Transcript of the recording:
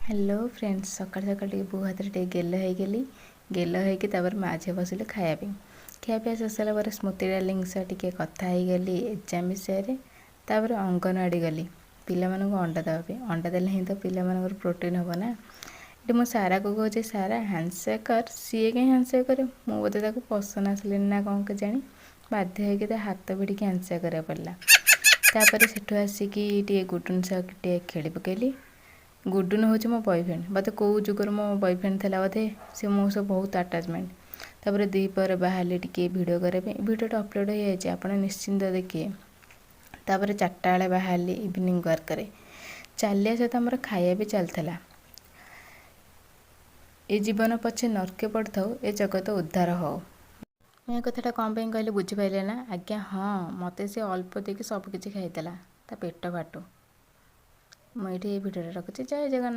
Hello friends, ସକାଳୁ ସକାଳୁ ଟିକେ ବୋଉ ହାତରେ ଟିକେ ଗେଲ ହେଇଗଲି। ଗେଲ ହେଇକି ତାପରେ ମା ଝିଅ ବସିଲେ ଖାଇବା ପାଇଁ। ଖିଆ ପିଆ ଶେଷ ହେଲା ପରେ ସ୍ମୃତି ଡାର୍ଲିଂ ସହ ଟିକେ କଥା ହେଇଗଲି ଏକ୍ଜାମ୍ ବିଷୟରେ। ତାପରେ ଅଙ୍ଗନବାଡ଼ି ଗଲି ପିଲାମାନଙ୍କୁ ଅଣ୍ଡା ଦେବା ପାଇଁ। ଅଣ୍ଡା ଦେଲେ ହିଁ ତ ପିଲାମାନଙ୍କର ପ୍ରୋଟିନ୍ ହେବ ନା। ଏଠି ମୁଁ ସାରାକୁ କହୁଛି, "ସାରା, ହ୍ୟାଣ୍ଡସେକ୍ କର।" ସିଏ କାହିଁ ହ୍ୟାଣ୍ଡସେକ୍ କରିବ? ମୁଁ ବୋଧେ ତାକୁ ପସନ୍ଦ ଆସିଲିନି ନା କ'ଣ କେଜାଣି, ବାଧ୍ୟ ହେଇକି ତା ହାତ ଭିଡ଼ିକି ହ୍ୟାଣ୍ଡସେକ୍ କରିବାକୁ ପଡ଼ିଲା। ତାପରେ ସେଠୁ ଆସିକି ଟିକେ ଗୁଡୁନ ସହ ଟିକେ ଖେଳି ପକେଇଲି। ଗୁଡୁନ ହେଉଛି ମୋ ବୟଫ୍ରେଣ୍ଡ। ବୋଧେ କେଉଁ ଯୁଗରୁ ମୋ ବୟଫ୍ରେଣ୍ଡ ଥିଲା ବୋଧେ ସେ, ମୋ ସହ ବହୁତ ଆଟାଚମେଣ୍ଟ। ତାପରେ ଦ୍ୱିପହରେ ବାହାରିଲି ଟିକେ ଭିଡ଼ିଓ କରିବା ପାଇଁ। ଭିଡ଼ିଓଟା ଅପଲୋଡ଼ ହେଇଯାଇଛି, ଆପଣ ନିଶ୍ଚିନ୍ତ ଦେଖିବେ। ତାପରେ 4ଟା ବେଳେ ବାହାରିଲି ଇଭିନିଂ ୱାର୍କରେ। ଚାଲିବା ସହିତ ଆମର ଖାଇବା ବି ଚାଲିଥିଲା। ଏ ଜୀବନ ପଛେ ନର୍କେ ପଡ଼ିଥାଉ, ଏ ଜଗତ ଉଦ୍ଧାର ହଉ। ମୁଁ ଏ କଥାଟା କ'ଣ ପାଇଁ କହିଲେ ବୁଝିପାରିଲେ ନା? ଆଜ୍ଞା ହଁ, ମୋତେ ସେ ଅଳ୍ପ ଦେଇକି ସବୁ କିଛି ଖାଇଦେଲା, ତା ପେଟ ଫାଟୁ। ମୁଁ ଏଇଠି ଏଇ ଭିଡ଼ିଓଟା ରଖୁଛି। ଜୟ ଜଗନ୍ନାଥ।